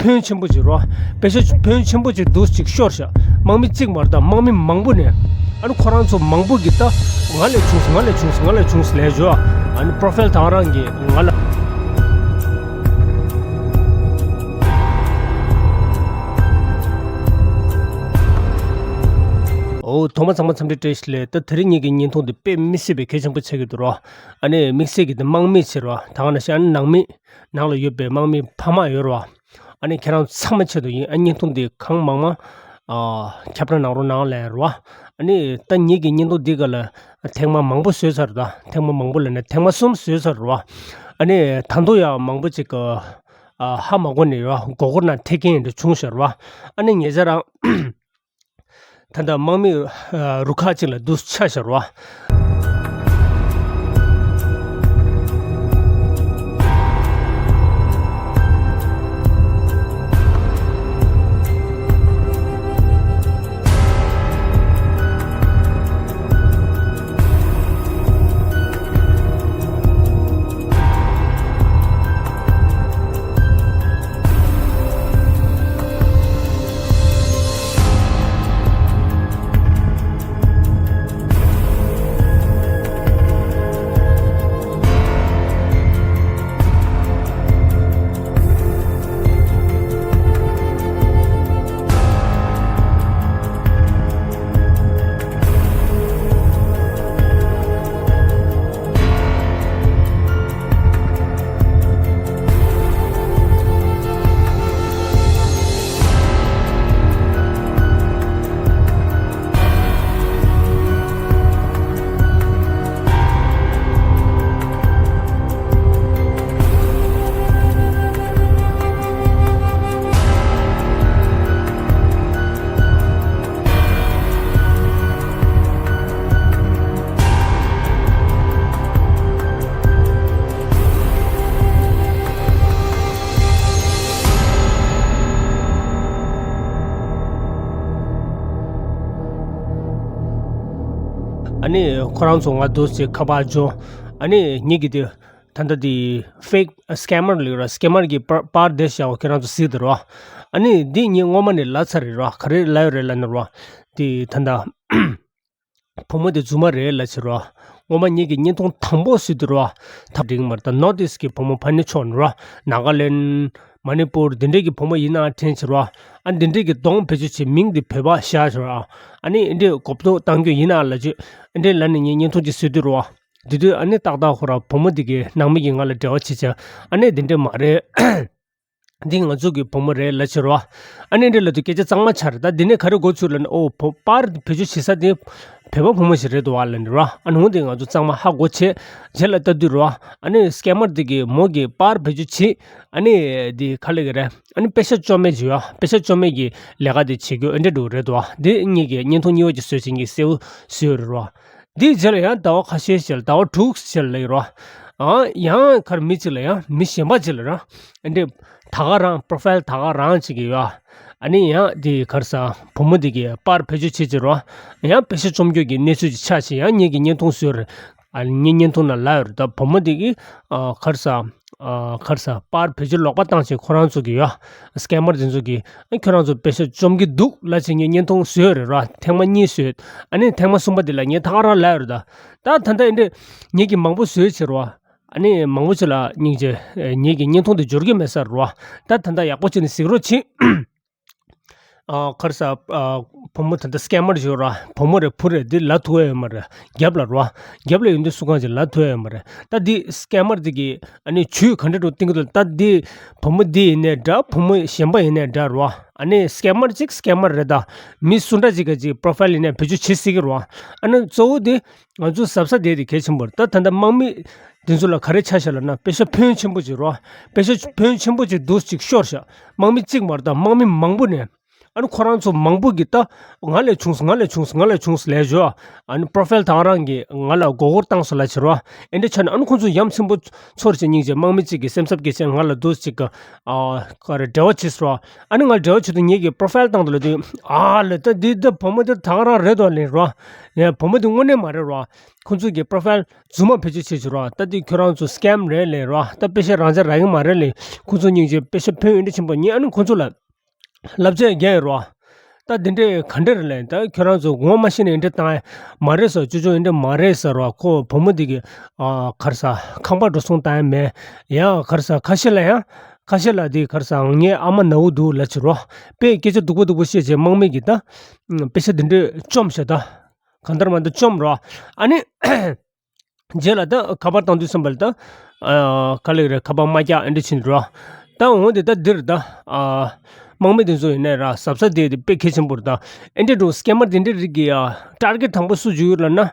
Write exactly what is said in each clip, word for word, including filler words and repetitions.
ཕོན་ཆེན་པོ་ཅིག་རོ། པེ་ཤ་ཕོན་ཆེན་པོ་ཅིག་འདུག་ཅིག་ཤོར་ཤག་དམག་མི་གཅིག་མ་རེད་ད། དམག་མི་མང་པོ་ནས། ཨ་ནི་ཁོ་རང་ཚོ་མང་པོ་གིས་ད་ང་ལས་བྱུང་སོང་། ང་ལས་བྱུང་སོང་། ང་ལས་བྱུང་སོང་ལབ་བྱས། ཨ་ནི་པོ་རོ་ཕའིལ་ད་ག་རང་གིས་ང་ལ། འོ། ཐོག་མ་ཚང་མ་འཚམས་འདྲི་བཀྲ་ཤིས་བདེ་ལེགས། ད་དེ་རིང་ངེད་ཀྱི་བརྙན་ཐུང་འདི་དཔེ་མི་སྲིད་པའི་གལ་ཆེན་པོ་ཆགས་ཀྱི་འདུག་རོ། ཨ་ནི་དམིགས་བསལ་གྱི་དེ་དམག་མི་ཟེར་རོ། ད་ག་ནང་བཞིན་ཨ་ནི་ནང་མི། ནང་ལ་ཡོད་པའི་དམག་མི་ཕ་མ་ཡོད་རེད་བ། ཨ་ནི་ཁྱེད་རང་ཚང་མ་ཆེད་དུ་ཡིན། ཨ་བརྙན་ཐུང་འདི་གང་མང་མང་། ཨ། ཁྱབ་བསྒྲགས་གནང་རོགས་གནང་ལབ་རེད་བ། ཨ་ནི་ད་ངེད་ཀྱི་བརྙན་ཐུང་འདི་ག་ལ་ཐེངས་མ་མང་པོ་བཟོས་ཚར་རེད་ད། ཐེངས་མ་མང་པོ་ལབ་ནས་ཐེངས་མ་གསུམ་བཟོས་ཚར་རེད་བ། ཨ་ནི་ད་དུང་ཡང་མང་པོ་ཅིག་གི། ཨ། ཧ་མ་གོ་ནས་ཡོད། མགོ་སྐོར་ནང་ཐེབས་མཁན་འདྲ་བྱུང་ཤག་རེད་བ། ཨ་ནི་ཉེ་ཆར་རང་། ད་ལྟ་དམག་མི་རུ་ཁག་ཅིག་ལ་འདུག་ཆགས་ཤག་རེད་བ། ཨ་ནི་ཁོ་རང་ཚོ་ང་འདུག་སེ་ཁ་པར་འབྱོར། ཨ་ནི་ངེད་ཀྱི་དེ། ད་ལྟ་དེ་ཕེག་སི་ཀེ་མར་ལབ་ར། སི་ཀེ་མར་གྱི་པར་པར་དེ་བཞག་པ་ཁྱེད་རང་ཚོ་གཟིགས་དང་ར། ཨ་ནི་འདི་ངས་སྔོན་མ་ནས་ལབ་ཚར་རེད་ར། ག་རེ་ལབ་ཡོད་རེད་ལབ་ན་ར། དེ་ད་ལྟ་བུ་མོ་དེ་རྫུན་མ་རེད་ལབ་བྱས་ར། སྔོན་མ་ངེད་ཀྱིས་བརྙན་ཐུང་དང་པོ་བཟོས་དུས་ར། ཐབས་འགྲིག་མ་རེད། ད་ནོར་ཐི་ཨིསྟ་གི་བུ་མོ་ཕ་ནི་ཕྱོགས་ནས་ར། ནཱ་ག་ལེན། མ་ནི་པུར་འདི་འདྲས་ཀྱི་བུ་མོ་ཡིན་ན་དྲན་བྱས་ར། ཨ་འདི་འདྲས་ཀྱི་གདོང་བེད་སྤྱོད་བྱས། མིང་འདི་བོད་པ་བཞག་བྱས་ར། ཨ་ནི་འདི་འདྲས་གོ་རྟོགས་བཏང་རྒྱུ་ཡིན་ན་ལབ་བྱས། འདི་འདྲས་ལབ་ནས་ངས་བརྙན་ཐུང་ཅིག་བཟོས་དུས་ར། དེ་དུས་ཨ་ནི་ཏག་ཏག་ཁོ་ར་བུ་མོ་འདི་གི་ནང་མི་གིས་ང་ལ་འབྲེལ་བ་བྱས་བྱས། ཨ་ནི་འདི་འདྲས་མ་རེད། འདི་ང་ཚོ་གི་བུ་མོ་རེད་ལབ་བྱས་ར། ཨ་ནི་འདི་ལབ་དུས་སྐད་ཆ་གཙང་མ་ཆགས་རེད། ད་འདི་ནས་ག་རེ་གོ་ཚུལ་ལབ་ན། ཨོ་བོ་པར་བེད་སྤྱོད་བྱེད་ས་དེ་བོད་པ་བུ་མོ་ཞིག་རེད་འདུག་བ་ལབ་ནས་ར། ཨ་ནི་འོ་འདི་ང་ཚོ་གཙང་མ་ཧ་གོ་བྱས། རྗེས་ལ་ལྟ་དུས་ར། ཨ་ནི་སི་ཀེ་མར་འདི་གིས་མོ་གི་པར་བེད་སྤྱོད་བྱས། ཨ་ནི་འདི་ག་ལབ་ཀྱི་རེད། ཨ་ནི་པེ་ཤ་བཅོམ་མེད་བྱས་ཡ། པེ་ཤ་བཅོམ་མེད་ཀྱི་ལས་ཀ་དེ་བྱེད་རྒྱུ་ཨེ་འདྲས་འདྲ་བོ་རེད་འདུག་བ། འདི་གཉིས་ཀྱི་བརྙན་ཐུང་གཉིས་པ་ཅིག་བཟོས་བྱས་ངས་གསལ་པོ་བཟོས་ཡོད་རེད་ར། འདིའི་རྗེས་ལ་ཡང་ཟླ་བ་ཁ་ཤས་ཤིག་ལ། ཟླ་བ་དྲུག་ཅིག་ལ་ཡོད་ར། ཨང་། ཡང་ཁར་མི་གཅིག་ལ། ཡང་མི་གཞན་པ་གཅིག་ལ་ར། ཨ་འདྲས་ད་ག་རང་པོ་རོ་ཕའིལ་ད་ག་རང་གཅིག་གི་ཡོད། ཨ་ནི་ཡང་འདི་ག་རེ་ཟ། བུ་མོ་འདི་གིས་པར་བེད་སྤྱོད་བྱེད་བྱས་ར། ཡང་པེ་ཤ་བཅོམ་རྒྱུ་གི་གནས་ཚུལ་ཅིག་ཆགས་བྱས། ཡང་ངེད་ཀྱིས་བརྙན་ཐུང་བཟོས་རེད། ཨ་ངའི་བརྙན་ཐུང་ནང་ལབ་ཡོད་རེད། ད་བུ་མོ་འདི་གིས། ཨ་ག་རེ་ཟ། ཨ་ག་རེ་ཟ། པར་བེད་སྤྱོད་ལོག་པ་བཏང་བྱས་ཁོ་རང་ཚོ་གིས་ཡ། སི་ཀེ་མར་དེ་ཚོ་གིས། ཨ་ཁྱོད་རང་ཚོ་པེ་ཤ་བཅོམ་གྱི་འདུག་ལབ་བྱས་ངས་བརྙན་ཐུང་བཟོས་ཡོད་རེད་ར། ཐེངས་མ་གཉིས་བཟོས། ཨ་ནི་ཐེངས་མ་གསུམ་པ་དེ་ལ་ངས་ད་ག་རང་ལབ་ཡོད་རེད་ད། ད་ད་ལྟ་ཨེ་འདྲས་ངེད་ཀྱིས་མང་པོ་བཟོས་བྱས་ར། ཨ་ནི་མང་པོ་ཅིག་ལ་སྙིང་རྗེ། ངེད་ཀྱི་བརྙན་ཐུང་དེ་འབྱོར་གྱི་མེད་ས་རེད་བ། ད་ད་ལྟ་ཡག་པོ་བྱས་ནས་གཟིགས་རོགས་བྱེད། ཨ་ག་རེ་ཟ། ཨ་བུ་མོ་ད་ལྟ་སི་ཀེ་མར་ཡོད་ར། བུ་མོ་རེད་བུ་རེད། འདི་ལབ་ཐུབ་ཡ་ཡོད་མ་རེད། རྒྱབ་ལ་རེད་བ། རྒྱབ་ལ་ཡོད་དུས་སུ་གང་ཅིག་ལབ་ཐུབ་ཡ་ཡོད་མ་རེད། ད་འདི་སི་ཀེ་མར་འདི་གིས་ཨ་ནི་ཇུས་ག་འདྲ་འདྲ་བཏིང་གི་འདུག་ད་འདི་བུ་མོ་འདི་ཡིན་ནའི་འདྲ། བུ་མོ་གཞན་པ་ཡིན་ནའི་འདྲ་རེད་བ། ཨ་ནི་སི་ཀེ་མར་གཅིག་སི་ཀེ་མར་རེད་ད། མི་སུ་འདྲ་ཅིག་ག་ཅིག་པོ་རོ་ཕའིལ་ཡིན་ནའི་བེད་སྤྱོད་བྱེད་སྲིད་ཀྱི་རེད་བ། ཨ་ནི་གཙོ་བོ་འདི། ང་ཚོ་གཟབ་གཟབ་བསྡད་དེ་གལ་ཆེན་པོ་རེད། ད་ད་ལྟ་དམག་མི་འདི་ཚོ་ལ་ག་རེ་ཆགས་ཤག་ལབ་ན། པེ་ཤ་ཕོན་ཆེན་པོ་ཅིག་རོ། པེ་ཤ་ཕོན་ཆེན་པོ་ཅིག་འདུག་ཅིག་ཤོར་ཤག་དམག་མི་གཅིག་མ་རེད་ད། དམག་མི་མང་པོ་ནས། ཨ་ནི་ཁོ་རང་ཚོ་མང་པོ་གིས་ད་ང་ལས་ཆུང་སོང་ང་ལས་ཆུང་སོང་ང་ལས་ཆུང་སོང་ལབ་ཞོར། ཨ་ནི་པོ་རོ་ཕའིལ་ད་ག་རང་གིས་ང་ལ་མགོ་སྐོར་བཏང་སོང་ལབ་བྱེད་རོ། ཨེ་འདྲ་ཆགས་ནས་ཨ་ནི་ཁོ་ཚོ་ཡ་མཚན་པོ་ཚོར་བྱེད་སྙིང་རྗེ། དམག་མི་གཅིག་གིས་སེམས་འཚབ་སྐྱེ་བྱས་ང་ལ་འདུག་ཅིག་གི་ཨ་ག་རེ་འབྲེལ་བ་བྱས་སོང་རོ། ཨ་ནི་ང་ལ་འབྲེལ་བ་བྱེད་དུས་ངེད་ཀྱིས་པོ་རོ་ཕའིལ་བཏང་འདུག་ལབ་དུས། ཨ་ལས་ད་འདི་ད་བུ་མོ་འདི་ད་ག་རང་རེད་དོ་ལབ་རོ། ཡ་བུ་མོ་འདི་དངོས་གནས་མ་རེད་རོ། ཁོ་ཚོ་གིས་པོ་རོ་ཕའིལ་རྫུན་མ་བེད་སྤྱོད་བྱེད་བྱེད་རོ། ད་འདི་ཁྱོད་རང་ཚོ་སི་ཀེམ་རེད་ལབ་རོ། ད་པེ་ཤ་རང་འཇགས་རག་གི་མ་རེད་ལབ། ཁོ་ཚོ་སྙིང་རྗེ། པེ་ཤ་ཕོན་ཨེ་འདྲ་ཆེན་པོ། ངས་ཨ་ནི་ཁོ་ཚོ་ལ་བསླབ་བྱ་རྒྱག་ཡོད་རོ། ད་འདི་འདྲས་ག་འདྲས་རེད་ལབ། ད་ཁྱོད་རང་ཚོ་ངོ་མ་ཤེས་ནས་ཨེ་འདྲས་བཏང་ཡ་མ་རེད་ཟེར། ཅོ་ཅོ་ཨེ་འདྲས་མ་རེད་ཟེར་རོ། ཁོ་བུ་མོ་འདི་གིས་ཨ་ག་རེ་ཟ་ཁང་པ་འགྲོ་སོང་བཏང་ཡ་མེད། ཡང་ག་རེ་ཟ་ཁ་ཤས་ལ་ཡང་ཁ་ཤས་ལ་འདི་ག་རེ་ཟ་ངའི་ཨ་མ་ན་བོ་འདུག་ལབ་བྱེད་རོ། དཔེ་སྐད་ཆ་སྡུག་པོ་སྡུག་པོ་བཤད་བྱས་དམག་མི་གིས་ད་པེ་ཤ་འདི་འདྲས་བཅོམ་ཤག་ད་གང་ལྟར་མ་ད་བཅོམ་རོ། ཨ་ནི། རྗེས་ལ་ད་ཁ་པར་བཏང་དུས་ཙམ་པ་ལ་ད། ཨ་ག་ལེ་རེད། ཁ་པར་མ་རྒྱག་ཨེ་འདྲ་ཕྱིན་འགྲོ། ད་འོང་དེ་ད་འདིར་ད། ཨ་དམག་མི་དེ་ཚོ་ཡིན་ནའི་ར་གཟབ་གཟབ་དེ་དེ་དཔེ་གལ་ཆེན་པོ་རེད་ད། ཨེ་འདྲ་འགྲོ་སི་ཀེ་མར་དེ་འདྲ་རིགས་ཀྱི་ཨ་ཊར་གེཊ་དང་པོ་སུ་འཇུག་ཡོད་ལབ་ན།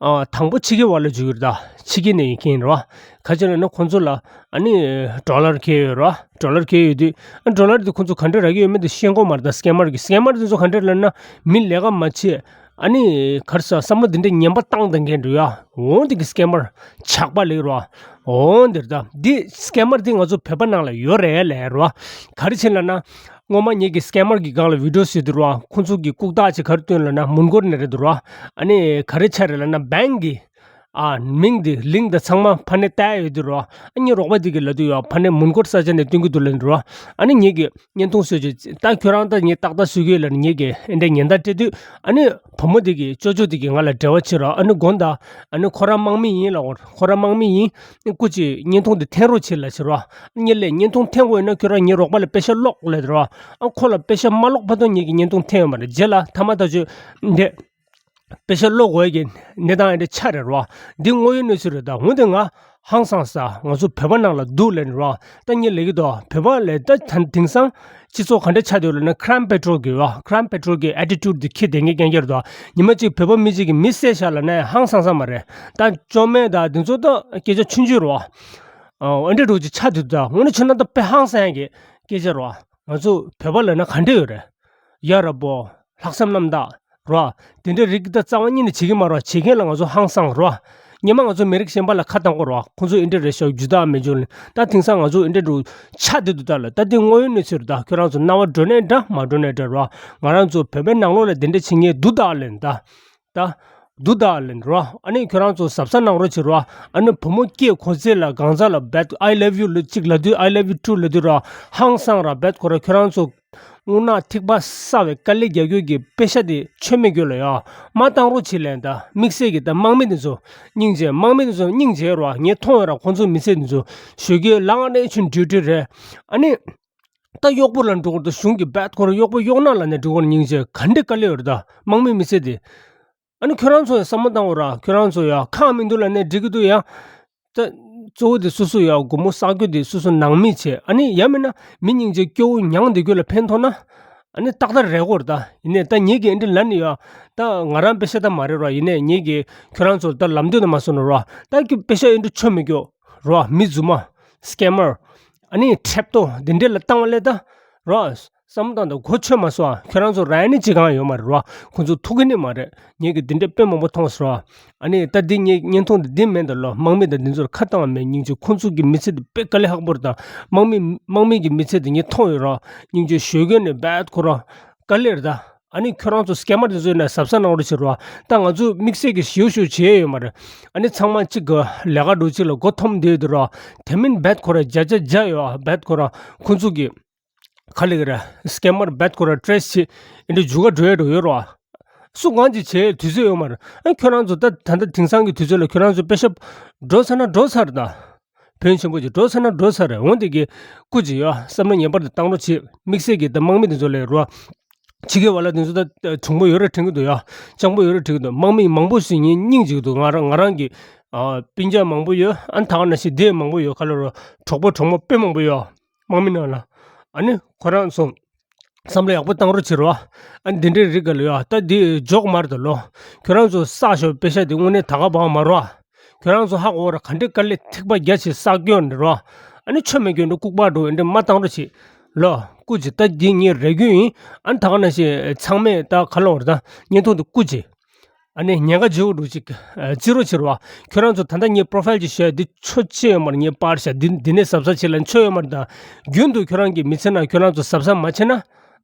ཨ་དང་པོ་ཕྱི་རྒྱལ་བ་ལ་འཇུག་ཡོད་རེད་ད། ཕྱི་རྒྱལ་ནས་ཡིན་མཁན་རེད་བ། ག་ཅི་ལབ་ན་ཁོང་ཚོ་ལ་ཨ་ནི་ཌོ་ལར་ཁེལ་ཡོད་རེད་བ། ཌོ་ལར་ཁེལ་ཡོད་དུས་ཨ་ཌོ་ལར་དེ་ཁོང་ཚོ་ག་འདྲ་རག་གི་ཡོད་མེད་དེ་ཤེས་ཀྱི་ཡོད་མ་རེད་ད། སི་ཀེ་མར་གི་སི་ཀེ་མར་དེ་ཚོ་ག་འདྲ་ལབ་ན་མི་ལས་ཀ་མ་བྱེད། ཨ་ནི་ག་རེ་ཟ་བསམ་བློ་དེ་འདྲ་ངན་པ་བཏང་བཏང་མཁན་འདྲ་ཡ། འོ་འདི་གི་སི་ཀེ་མར་ཇག་པ་ལབ་རོ། འོ་འདིར་ད་འདི་སི་ཀེ་མར་འདི་ང་ཚོ་བོད་པ་ནང་ལ་ཡོད་རེད་ལབ་རོ། ག་རེ་བྱས་ལབ་ན། སྔོན་མ་ངེད་ཀྱི་སི་ཀེ་མར་གི་སྒང་ལ་བི་ཌིའོ་བཟོས་འདུག་རོ། ཁོང་ཚོ་གི་ལྐུགས་རྟགས་ཅིག་ག་རེ་སྟོན་ལབ་ན་མོན་གྷོ་ནས་རེད་འདུག་རོ། ཨ་ནི་ག་རེ་ཆགས་རེད་ལབ་ན་བེང་གི་ཨ་མིང་འདི་ལིང་ད་ཚང་མ་ཕ་ནས་བལྟས་ཡོད་འདུག་རོ། ཨ་ནི་རོགས་པ་འདི་གི་ལབ་དུས་ཡ་ཕ་ནས་མོན་གྷོ་ས་ཆ་ནས་སྟོན་གི་འདུག་ལབ་འདུག་རོ། ཨ་ནི་ངེད་ཀྱི་བརྙན་ཐུང་བཟོས་རྗེས་ད་ཁྱོད་རང་ད་ངས་ཏག་ཏག་བཟོ་གི་ཡོད་ལབ་ནས་ངེད་ཀྱིས་ཨེ་འདྲ་ཉེན་བརྡ་སྤྲད་དུས་ཨ་ནི་བུ་མོ་དེ་གིས་ཅོ་ཅོ་དེ་གིས་ང་ལ་འབྲེལ་བ་བྱེད་རོགས། ཨ་ནི་དགོངས་དག་ཨ་ནི་ཁོ་རང་དམག་མི་ཡིན་ལབ། ཁོ་རང་དམག་མི་ཡིན། སྐུ་མཁྱེན་བརྙན་ཐུང་དེ་འཐེན་རོགས་བྱེད་ལབ་བྱེད་རོགས། ངས་ལབ་བརྙན་ཐུང་འཐེན་དགོས་ཡོད་ན་ཁྱོད་རང་ངའི་རོགས་པ་ལ་པེ་ཤ་སློག་ལབ་རོགས། ཨ་ཁོ་ལ་པེ་ཤ་མ་སློག་བར་དུ་ངེད་ཀྱིས་བརྙན་ཐུང་འཐེན་ཡོད་མ་རེད། རྗེས་ལ་མཐའ་མ་ད་ཆོས་འདི། པེ་ཤ་སློག་དགོས་ཀྱི་གནས་སྟངས་ཨེ་འདྲ་ཆགས་རེད་རོ། འདི་དངོས་ཡོད་གནས་ཚུལ་རེད་ད། འོན་ཏེ་ང་ཧང་སངས་ས་ང་ཚོ་བོད་པ་ནང་ལ་འདུག་ལབ་ནས་རོ། ད་ངས་ལབ་ཀྱི་འདུག་བོད་པ་ལ་ད་ད་དེང་སང་སྤྱི་ཚོགས་ག་འདྲ་ཆགས་བསྡད་ཡོད་ལབ་ན་ཁ་རམ་པེ་ཊོལ་གྱི་རོ། ཁ་རམ་པེ་ཊོལ་གྱི་ཨེ་ཊི་ཊུཌ་འདི་འཁྱེར་བསྡད་མཁན་རྐྱང་རྐྱང་རེད་ད། ཉི་མ་གཅིག་བོད་པ་མི་གཅིག་གིས་མི་བསད་ཤག་ལབ་ན་ཧང་སངས་ས་མ་རེད། ད་བཅོམ་མེད་ད་འདི་ཚོ་ད་སྐད་ཆ་ཆུང་ཆུང་རོ། ཨ་འདྲ་འདྲ་ཅིག་ཆགས་བསྡད་འདུག་ད་དངོས་གནས་བྱས་ན་ད་དཔེ་ཧང་སངས་ཡག་གི་སྐད་ཆ་རོ། ང་ཚོ་བོད་པ་ལབ་ན་ག་འདྲ་ཡོད་རེད། ཡ་རབས་པོ། ལྷག་བསམ་རྣམ་དག་རོ། དེ་འདྲའི་རིགས་ད་རྩ་བ་ཉིད་ནས་བྱེད་ཀྱི་མ་རོ། བྱེད་མཁན་ལ་ང་ཚོ་ཧང་སངས་རོ། སྔོན་མ་ང་ཚོ་མི་རིགས་གཞན་པ་ལ་ཁ་བཏང་གོ་རོ། ཁོང་ཚོ་ཨེ་འདྲ་རེད་ཤག་རྒྱུ་དག་མེད་འཇོག་ལ་ད་དེང་སང་ང་ཚོ་ཨེ་འདྲ་འགྲོ་ཆགས་བསྡད་འདུག་ད་ལ། ད་དེ་དངོས་ཡོད་གནས་ཚུལ་རེད་ད། ཁྱོད་རང་ཚོ་རྣ་བ་འགྲོ་ནའི་འདྲ་མ་འགྲོ་ནའི་འདྲ་རོ། ང་རང་ཚོ་བོད་པའི་ནང་ལོགས་ལ་དེ་འདྲ་བྱེད་མཁན་འདུག་ད་ལབ་ད། ད། འདུག་ད་ལབ་རོ། ཨ་ནི་ཁྱོད་རང་ཚོ་གཟབ་གཟབ་གནང་རོགས་བྱེད་རོ། ཨ་ནི་བུ་མོ་སྐྱེས་གོ་ཚད་ལ་གང་ཟག་ལ་རྦད་I love you ལབ་གཅིག་ལབ་དུས་I love you too ལབ་དུས་རོ། ཧང་སངས་ར་རྦད་ཁོ་ར། ཁྱོད་རང་ཚོ་དངོས་གནས་ཐིགས་པ་གསར་བའི་དཀའ་ལས་རྒྱག་རྒྱུ་གི་པེ་ཤ་དེ་ཆོ་མེད་རྒྱུ་ལ་ཡ་མ་བཏང་རོགས་བྱེད་ལབ་ད། དམིགས་བསལ་གྱི་ད་དམག་མི་དེ་ཚོ་སྙིང་རྗེ། དམག་མི་དེ་ཚོ་སྙིང་རྗེ་རོ། ངས་མཐོང་ཡོད་ར། ཁོང་ཚོ་མི་ཚེ་དེ་ཚོ་ཞོད་སྐྱེལ་ལངས་ནས་ཆུན་ཌིའུ་ཊི་རེད། ཨ་ནི། ད་གཡོག་པོ་ལ་འགྲོ་གི་རེད་ད། གཞུང་གི་རྦད་ཁོ་ར་གཡོག་པོ་གཡོག་ནག་ལབ་ནས་འགྲོ་གི་རེད། སྙིང་རྗེ། ག་འདྲ་དཀའ་ལས་ཡོད་རེད་ད་དམག་མི་མི་ཚེ་དེ། ཨ་ནི་ཁྱོད་རང་ཚོ་ཡང་བསམ་བློ་བཏང་དགོས་ར། ཁྱོད་རང་ཚོ་ཡང་ཁག་མི་འདུག་ལབ་ནས་འགྲིག་གི་འདུག་ཡང་། ད་གཙོ་བོ་དེ་སོ་སོ་ཡང་སྒོར་མོ་བསགས་རྒྱུ་དེ་སོ་སོ་ནང་མི་བྱེད། ཨ་ནི་ཡང་མིན་ན་མི་སྙིང་རྗེ་སྐྱོ་བོ་མྱངས་བསྡད་རྒྱུ་ལ་ཕན་ཐོགས་ན། ཨ་ནི་ཏག་ཏག་རེད་གོ་རེད་ད། ཡིན་ནའི་ད་ངེད་ཀྱིས་ཨེ་འདྲ་ལབ་ནི་ཡོད། ད་ང་རང་པེ་ཤ་ད་མ་རེད་ར། ཡིན་ནའི་ངེད་ཀྱིས་ཁྱོད་རང་ཚོ་ད་ལམ་སྟོན་ད་མ་སོང་ནོ་ར། ད་ཀྱི་པེ་ཤ་ཨེ་འདྲ་ཆོ་མི་སྐྱོ་ར། མི་རྫུན་མ། སི་ཀེ་མར། ཨ་ནི་ཁྲེབ་ཏོ་འདི་འདྲ་ལ་བཏང་བ་ལས་ད། ར། བསམ་བློ་བཏང་ད་གོ་ཆོད་མ་སོང་ཨ། ཁྱོད་རང་ཚོ་ར་ཡ་ནི་ཅི་གང་ཡོད་མ་རེད་ར། ཁོ་ཚོ་ཐུག་གི་ནི་མ་རེད། ངེད་ཀྱི་འདི་འདྲ་དཔེ་མང་པོ་མཐོང་སོང་ར། ཨ་ནི་ད་འདི་ངས་བརྙན་ཐུང་འདི་འདི་མེད་ད་ལོ། དམག་མི་དང་འདི་ཚོར་ཁ་བཏང་བ་མེད། སྙིང་རྗེ། ཁོ་ཚོ་གི་མི་ཚེ་འདི་དཔེ་དཀའ་ལས་ཁག་པོ་རེད་ད། དམག་མི་དམག་མི་གི་མི་ཚེ་འདི་ངས་མཐོང་ཡོད་ར། སྙིང་རྗེ་ཞོད་གོ་ནི་རྦད་ཁོ་ར་དཀའ་ལས་རེད་ད། ཨ་ནི་ཁྱོད་རང་ཚོ་སི་ཀེ་མར་དེ་ཚོ་ཡིན་ན་གཟབ་གཟབ་གནང་རོགས་བྱེད་རོགས། ད་ང་ཚོ་དམིགས་བསལ་གྱི་ཞེའུ་ཞེའུ་བྱེད་ཡས་ཡོད་མ་རེད། ཨ་ནི་ཚང་མ་གཅིག་གི་ལས་ཀ་འགྲོ་གཅིག་ལ་མགོ་འཐོམ་བསྡད་ཡོད་དུས་རོགས། དེ་མིན་རྦད་ཁོ་ར་བརྒྱ་ཆ་བརྒྱ་ཡོད་ཨ། རྦད་ཁོ་ར་ཁོ་ཚོ་གི་ག་ལེ་གི་ར་སི་ཀེ་མར་རྦད་ཁོ་ར་ཊེ་རེ་སི་བྱེད་ཨེ་འདྲ་རྒྱུག་ག་འགྲོ་ཡས་འགྲོ་ཡོད་རོགས། སུ་གང་ཅིག་བྱེད་དུས་ཚོད་ཡོད་མ་རེད། ཨ་ཁྱོད་རང་ཚོ་ད་ད་ལྟ་དེང་སང་གི་དུས་ཚོད་ལ་ཁྱོད་རང་ཚོ་པེ་ཤ་འགྲོ་ཚར་ན་འགྲོ་ཚར་ད། ཕོན་ཆེན་པོ་ཅིག་འགྲོ་ཚར་ན་འགྲོ་ཚར་རེད། འོན་ཏེ་གི་སྐུ་ཅིག་ཡོད་བསམ་བློ་ངེས་པར་དུ་བཏང་རོགས་བྱེད། དམིགས་བསལ་གྱི་ད་དམག་མི་དེ་ཚོ་ལས་རོ། ཕྱི་རྒྱལ་བ་ལ་དེ་ཚོ་ད་གྲུང་པོ་ཡོད་རེད་དྲན་གྱི་འདུག་ཡ། སྤྱང་པོ་ཡོད་རེད་དྲན་གྱི་འདུག་དམག་མི་མང་པོ་ཞིག་ངས་སྙིང་རྗེ་གི་འདུག་ང་རང་ང་རང་གི་ཨ་སྤུན་ཀྱག་མང་པོ་ཡོད། ཨ་ནི་ད་ག་ནང་བཞིན་སྡེ་མང་པོ་ཡོད། ག་ལ་རོ་གྲོགས་པོ་གྲོགས་མོ་དཔེ་མང་པོ་ཡོད། དམག་མི་ནང་ལ། ཨ་ནི་ཁོ་རང་ཚོ་བསམ་བློ་ཡག་པོ་བཏང་རོགས་བྱེད་རོགས། ཨ་ནི་འདི་འདྲའི་རིགས་ག་ལ་ཡོད། ད་འདི་འཇོག་མར་དུ་ལོ། ཁྱོད་རང་ཚོ་བསགས་ཤོག་པེ་ཤ་འདི་དངོས་གནས་ད་ག་བ་མ་རོ། ཁྱོད་རང་ཚོ་ཧ་གོ་ར། ག་འདྲའི་དཀའ་ལས་ཐིགས་པ་བརྒྱ་བྱས་བསགས་རྒྱུ་འདི་རོ། ཨ་ནི་ཆོ་མེད་རྒྱུ་འདི་ལྐུགས་པ་འགྲོ་འདི་མ་བཏང་རོགས་བྱེད། ལོ། སྐུ་མཁྱེན། ད་འདི་ངས་རེ་སྐུལ་ཡིན། ཨ་ནི་ད་ག་ནང་བཞིན་ཚང་མས་ད་ག་ལོང་རེད། ད་བརྙན་ཐུང་འདི་སྐུ་མཁྱེན། ཨ་ནི་ཉེན་ཁ་བརྗེ་པོ་འདུག་ཅིག་བརྩི་རོགས་བྱེད་རོགས། ཁྱོད་རང་ཚོ་ད་ལྟ་ངའི་པོ་རོ་ཕའིལ་ཅིག་ཞུས། འདི་ཆོ་ཅི་ཡོད་མ་རེད། ངས་པར་བཞག་འདི་འདི་ནས་གཟབ་གཟབ་བྱེད་ལབ་ཆོ་ཡོད་མ་རེད། ད་རྒྱུན་དུ་ཁྱོད་རང་གི་མི་ཚེ་ནང་ཁྱོད་རང་ཚོ་གཟབ་གཟབ་མ་བྱེད་ན་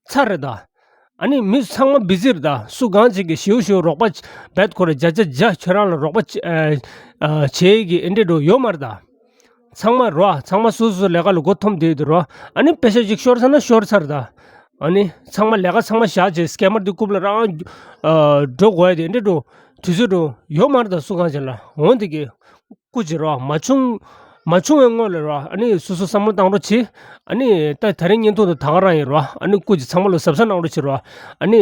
ཚར་རེད་ད། ཨ་ནི་མི་ཚང་མ་བི་ཛི་རེད་ད། སུ་གང་ཅིག་གིས་ཞེའུ་ཞེའུ་རོགས་པ་བེད་ཁོ་རེ་བརྒྱ་ཆ་བརྒྱ་ཁྱོད་རང་ལ་རོགས་པ་བྱེད་ཀྱི་ཨེ་འདྲས་འགྲོ་ཡོད་མ་རེད་ད། ཚང་མ་རོ། ཚང་མ་སོ་སོ་ལས་ཀ་ལ་མགོ་འཐོམ་བསྡད་ཡོད་དུས་རོ། ཨ་ནི་པེ་ཤ་ཅིག་ཤོར་ཚར་ན་ཤོར་ཚར་ད། ཨ་ནི་ཚང་མ་ལས་ཀ་ཚང་མ་བཞག་བྱས་སྐྱེས་དམན་དེ་རྐུབ་ལ་རང་འགྲོ་དགོས་ཡ་དེ་འདྲས་འགྲོ་དུས་ཚོད་འགྲོ་ཡོད་མ་རེད་ད། སུ་གང་ཅིག་ལ་འོང་དེ་གི་སྐུ་མཁྱེན་རོ། མ་བྱུང་མ་བྱུང་བའི་སྔོན་ལ་རོ། ཨ་ནི་སོ་སོ་བསམ་བློ་བཏང་རོགས་བྱེད། ཨ་ནི་ད་ད་རིང་བརྙན་ཐུང་དེ་ད་ག་རང་ཡིན་རོ། ཨ་ནི་སྐུ་མཁྱེན་ཚང་མ་ལ་གཟབ་གཟབ་གནང་རོགས་བྱེད་རོ། ཨ་ནི་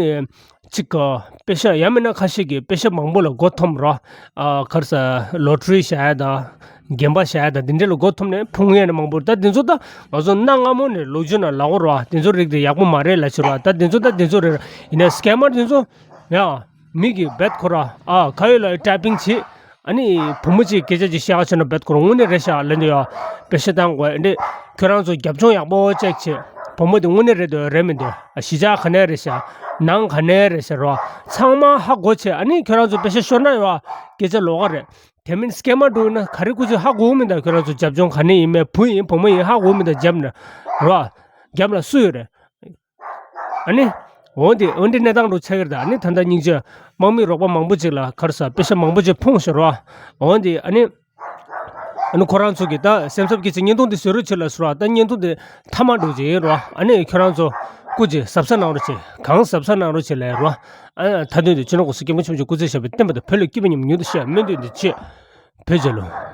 ཅིག་ག་པེ་ཤ་ཡང་མིན་ན་ཁ་ཤས་ཀྱིས་པེ་ཤ་མང་པོ་ལ་མགོ་འཐོམ་རོ། ཨ་ག་རེ་ཟེར་ལོ་ཊ་རི་བཞག་ཡ་དང་རྒན་པ་བཞག་ཡ་དང་དེ་འདྲས་ལ་མགོ་འཐོམ་ནས་ཕུང་ཡས་ནས་མང་པོ། ད་དེ་ཚོ་ད་ང་ཚོ་གནའ་སྔ་མོ་ནས་ལོ་རྒྱུས་ནང་ལབ་ཀྱི་རོ། དེ་ཚོ་རིགས་དེ་ཡག་པོ་མ་རེད་ལབ་བྱེད་རོ། ད་དེ་ཚོ་ད་དེ་ཚོ་རེད། ཡིན་ནའི་སྐྱེས་དམན་དེ་ཚོ་ཡ། མི་གིས་བེད་ཁོ་ར་ཨ་ག་ཡོད་ལ་ཊའི་པིང་བྱེད། ཨ་ནི་བུ་མོ་གཅིག་སྐད་ཆ་ཅིག་བཤད་ག་བྱས་ན་བེད་ཁོ་ར་དངོས་གནས་རེད་ཤག་ལབ་འདུག་ཡ། པེ་ཤ་བཏང་དགོས་འདི། ཁྱོད་རང་ཚོ་རྒྱབ་ལྗོངས་ཡག་པོ་ཅིག་བྱེད། བུ་མོ་དེ་དངོས་གནས་རེད་འདུག་རེད་མི་འདུག་གཞིས་ཆགས་ག་ནས་རེད་ཤག་ནང་ག་ནས་རེད་ཤག་རོ། ཚང་མ་ཧ་གོ་བྱེད། ཨ་ནི་ཁྱོད་རང་ཚོ་པེ་ཤ་ཤོར་ན་ཡོད་སྐད་ཆ་ལོགས་ཀ་རེད། དེ་མིན་སྐྱེས་དམན་འགྲོ་ན་ག་རེ་སྐུ་མཁྱེན་ཧ་གོ་མི་འདུག་ཁྱོད་རང་ཚོ་རྒྱབ་ལྗོངས་ག་ནས་ཡིན་མིན། བུ་ཡིན་བུ་མོ་ཡིན་ཧ་གོ་མི་འདུག་རྒྱབ་ན་རོ། རྒྱབ་ལ་སུ་ཡོད་རེད། ཨ་ནི། འོན་ཏེ་འོན་ཏེ་གནས་སྟངས་འགྲོ་ཆགས་ཀྱི་རེད་ད། ཨ་ནི་ད་ལྟ་སྙིང་རྗེ། དམག་མི་རོགས་པ་མང་པོ་ཅིག་ལ་ག་རེ་ཟེར་པེ་ཤ་མང་པོ་ཅིག་ཕུང་ཤག་རོ། འོན་ཏེ་ཨ་ནི། ཨ་ནི་ཁོ་རང་ཚོ་གིས་ད་སེམས་འཚབ་ཀྱི་ཚེ་བརྙན་ཐུང་འདི་བཟོ་རོགས་བྱེད་ལབ་སོང་རོ། ད་བརྙན་ཐུང་འདི་མཐའ་མ་འགྲོ་ཅིག་ཡིན་རོ། ཨ་ནི་ཁྱོད་རང་ཚོ་སྐུ་མཁྱེན་གཟབ་གཟབ་གནང་རོགས་བྱེད། གང་གཟབ་གཟབ་གནང་རོགས་བྱེད་ལབ་རོ། ཨ་མཐའ་དོན་དུ་ཕྱི་ནང་གོང་ས་སྐྱབས་མགོན་ཆེན་པོ་མཆོག་སྐུ་ཚེ་ཞབས་པད་བརྟན་པ་དང་། བོད་ལ་སྐྱིད་པ་མཉམ་མྱུར་དུ་ཤར་བའི་སྨོན་འདུན་འདི་བྱེད། བོད་རྒྱལ་ལོ།